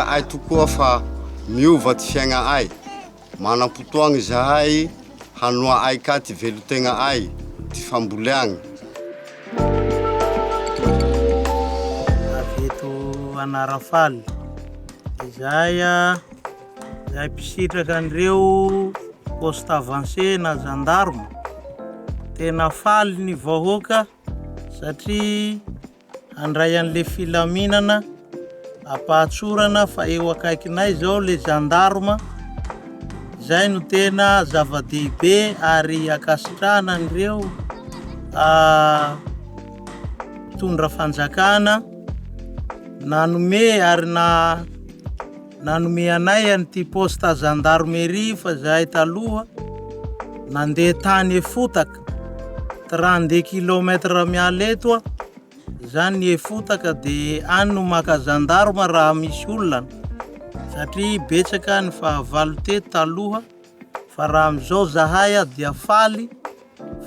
Hita'ay tokoa fa miova ty fiaigna'ay. Manam-potoagny zahay hanoa'ay ka ty velon-tegna'ay, ty famboleagne. Avy eto Anarafaly izahay izay mpisitraka an'ireo poste avancé na gendarme, tena faly ny vahoaka satria handray an'le filaminana ampahatsorana fa eo akaikinay zao le gendarme, zay no tena zava-dehibe ary ankasitrahana an'ireo mpitondra fanjakana nanome ary na- nanome anay an'ity poste gendarmerie fa zahay taloha nandeha tany Efotaka, 32 kilomètre miala eto a, zany ny Efotaka de any no maka gendarme raha misy olana satria betsaka ny fahavalo teto taloha fa raha amizao zahay dia faly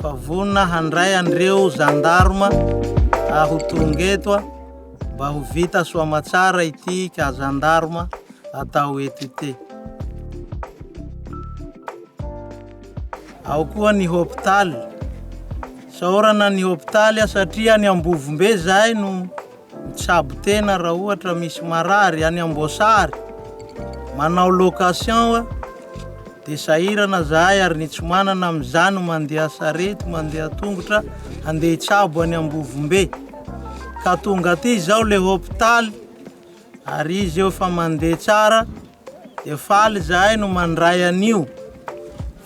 fa vonona handray an'ireo gendarme ho tonga eto mba ho vita soamatsara ity ka gendarme atao eto ity. Ao koa ny hopitaly. Isaorana ny hopitaly satria any Ambovombe zahay no mitsabo tena raha ohatra misy marary, any Amboasary manao location dia sahirana zahay ary ny tsy manana amin'izany no mandeha sarety, mandeha tongotra handeha hitsabo any Ambovombe. Ka tonga aty izao le hopitaly ary izy eo efa mandeha tsara dia faly izahay no mandray an'io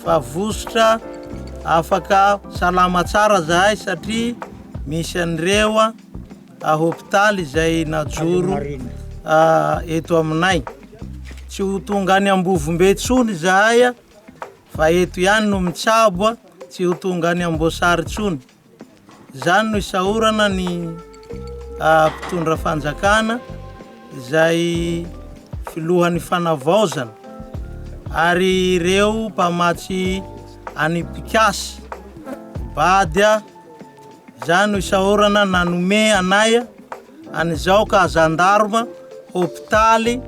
fa vositra afaka salama tsara zahay satria misy an'ireo a hopitaly izay najoro eto aminay. Tsy ho tonga any Ambovombe intsony izahay fa eto ihany no mitsabo, tsy ho tonga any Amboasary intsony. Izany no isaorana ny mpitondra fanjakana izay filohan'ny fanavaozana ary ireo mpamatsy an'i Pikasy, Badia, izany no isaorana nanome anay an'izao ka zandarma, hopitaly.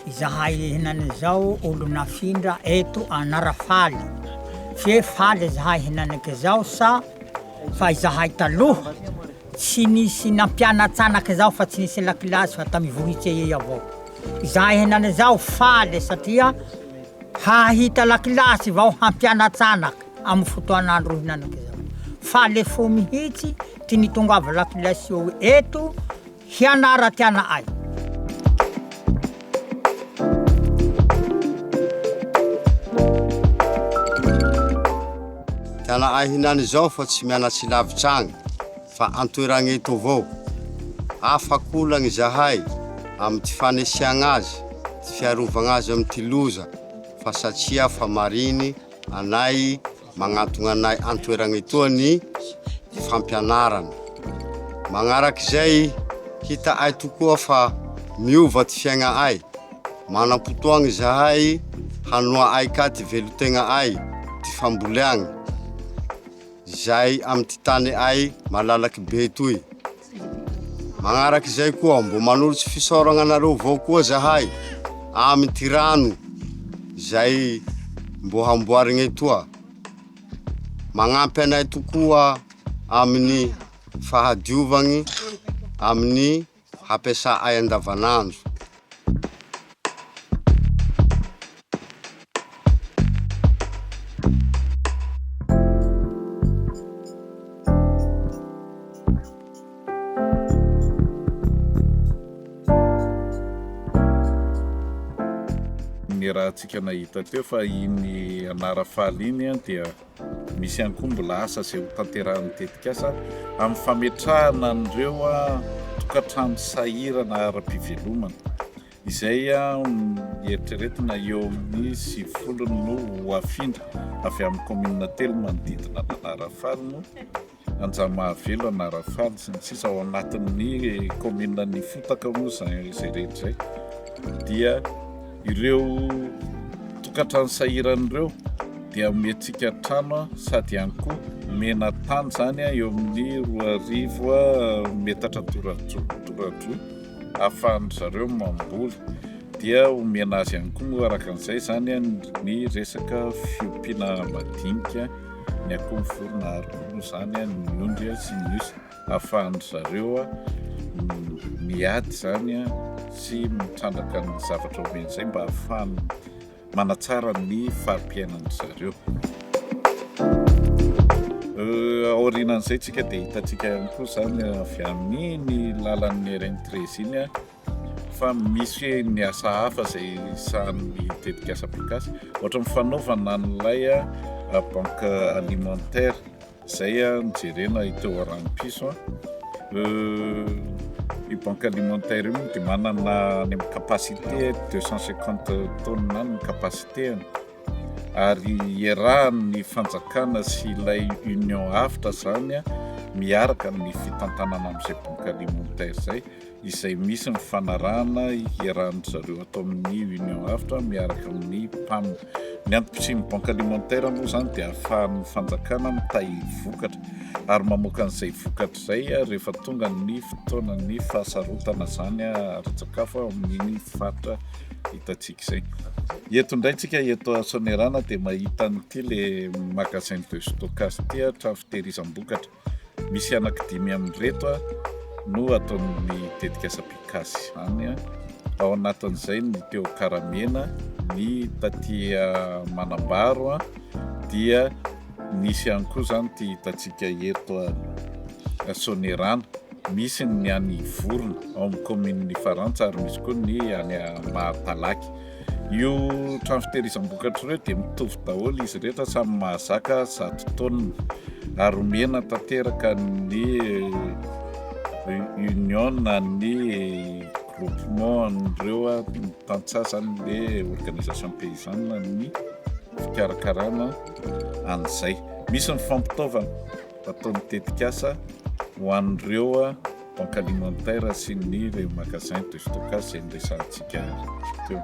Izahay henan'izao olo nafindra eto Anarafaly, fe faly izahay henanek'izao sa fa izahay taloha tsy nisy nampianatsanaky zao fa tsy nisy lakilasy fa tamy vohitse ey avao, izahay henan'izao faly satria Hahita lakilasy vao hampianatsanaka amin'ny fotoan'andro hinanaka izao. Faly fo mihitsy ty nitongava lakilasy io eto hianara tiana ay. Tiana ay hinany izao fa tsy mianatsy lavitra agny fa antoeragna eto avao. Afak'olagna izahay amy ty fanesiagna azy, ty fiarovagna azy amy ty loza fa satria fa mariny anay magnantogna anay antoeragna etoa ny fampianarana. Magnarak'izay, hita'ay tokoa fa miova ty fiaigna'ay, manam-potoagna izahay hanoa'ay ka ty velon-tegna'ay, ty famboleagna. Izay amy ty tany ay malalaky be toy. Magnaraky izay koa, mbo manolotsy fisaoragna anareo avao koa zahay amy ty rano zay mbo hamboarigna etoa. Magnampy anay tokoa amin'ny fahadiovagny amin'ny hampiasa'ay andavanandro. Niarahantsika nahita teo fa iny Anarafaly iny dia misy ihany koa mbola asa izay ho tanterahan'ny tetikasa amin'ny fametrahana an'ireo tokantrano sahirana ara-pivelomana. Izay eritreretina eo amin'ny 90 no ho afindra avy amin'ny kaominina telo manodidina an'Anarafaly no Anjamahavelo, Anarafaly sy ny sisa ao anatin'ny kaominina Nifotaka moa izay izay rehetra izay dia ireo tokantrano sahirana ireo dia omentsika trano sady ihany koa. Omena tany izany eo amin'ny 2000 metatra toradroa ahafahan-dry zareo mamboly. Dia omena azy ihany koa moa araka an'izay izany ny resaka fiompiana madinika, ny akoho, ny vorona ary koa moa izany ny ondry sy ny osy ahafahan-dry zareo miady izany sy mitrandraka ny zavatra omena izay mba ahafahany manatsara ny fari-piainan-dry zareo. Aorianan'izay tsika dia hitantsika ihany koa izany avy amin'iny lalan'ny RN 13 iny fa misy ny asa hafa izay sahanin'ny tetikasa Picas, ohatra ny fanaovana an'ilay banque alimentaire izay nojerena teo Aranpiso. Io banque alimentaire io moa dia manana any amin'ny capacité 250 tonnes any ny capacité-ny ary iarahan'ny fanjakana sy ilay Union Avotra izany miaraka ny fitantanana amin'izay banque alimentaire izay. izay misy ny fanarahana iarahan-dry zareo ato amin'ny Union Avotra miaraka amin'ny PAM. Ny antom-pisian'ny Banque Alimentaire moa izany dia ahafahan'ny fanjakana mitahiry vokatra ary mamoaka an'izay vokatra izay rehefa tonga ny fotoanan'ny fahasarotana izany ara-tsakafo ao amin'iny faritra hitantsika izay. Eto indray tsika eto Soanierana dia mahita an'ity le magasin de stockage ity, trano fitehirizam-bokatra. Misy anankidimy amin'ireto no ataon'ny tetikasa Picas any. Ao anatin'izay ny teo Karamena, ny taty Manambaro dia nisy ihany koa izany ity hitantsika eto Soanierana. Misy ny any Ivorona ao amin'ny kaominin'i Farantsa ary misy koa ny any Mahatalaky. Io trano fitehirizam-bokatra ireo dia mitovy daholo izy rehetra, samy mahazaka 100 taonina ary omena tanteraka ny union na ny groupement an'ireo tantsaha izany le organisation paysanne ny fikarakarana an'izay. Misy ny fampitaovana ataon'ny tetikasa ho an'ireo banque alimentaire sy ny ireo magasin de stockage izay noresahantsika teo.